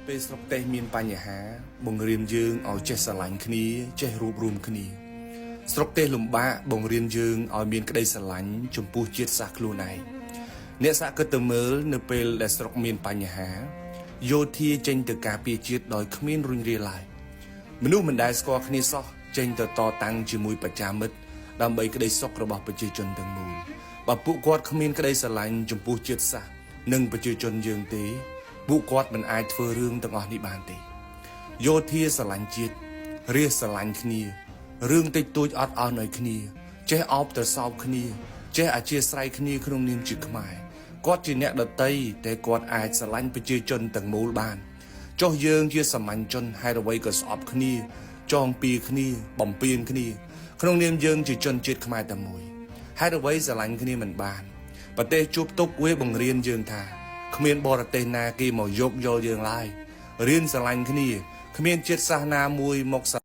ពេលស្រុកទេសមានបញ្ហា បង្រៀនយើងឲ្យចេះស្រឡាញ់គ្នាចេះរួបរួមគ្នា ស្រុកទេសលំបាកបង្រៀនយើងឲ្យមានក្តីស្រឡាញ់ចំពោះជាតិសាសន៍ខ្លួនឯងអ្នកសាកគិតទៅមើលនៅពេលដែលស្រុកមានបញ្ហាយោធាចេញទៅការពារជាតិដោយគ្មានរុញរាឡើយមនុស្សមិនដែលស្គាល់គ្នាសោះចេញទៅតតាំងជាមួយបច្ចាមិត្តដើម្បីក្តីសុខរបស់ប្រជាជនទាំងមូលបើពួកគាត់គ្មានក្តីស្រឡាញ់ចំពោះជាតិសាសន៍និងប្រជាជនយើងទេពួកគាត់មិនអាចធ្វើរឿងទាំងអស់នេះបានទេ យោធាស្រឡាញ់ជាតិរាជស្រឡាញ់គ្នារឿងតិចតួចអត់អោនឲ្យគ្នា ចេះអោបទៅសោបគ្នា ចេះអធិស្ឋានគ្នាក្នុងនាមជាខ្មែរគាត់ជាអ្នកដតីតែគាត់អាចស្រឡាញ់ប្រជាជនទាំងមូលបានចុះយើងជាសាមញ្ញជនហេតុអ្វីក៏ស្អប់គ្នា ចងពីគ្នា បំពេញគ្នា ក្នុងនាមយើងជាជនជាតិខ្មែរតែមួយហេតុអ្វីស្រឡាញ់គ្នាមិនបានប្រទេសជួបទុកវាបង្រៀនយើងថាគ្មានបរទេសណាគេមកយកយល់យើងឡើយរៀនស្រឡាញ់គ្នាគ្មានជាតិសាសន៍ណាមួយមក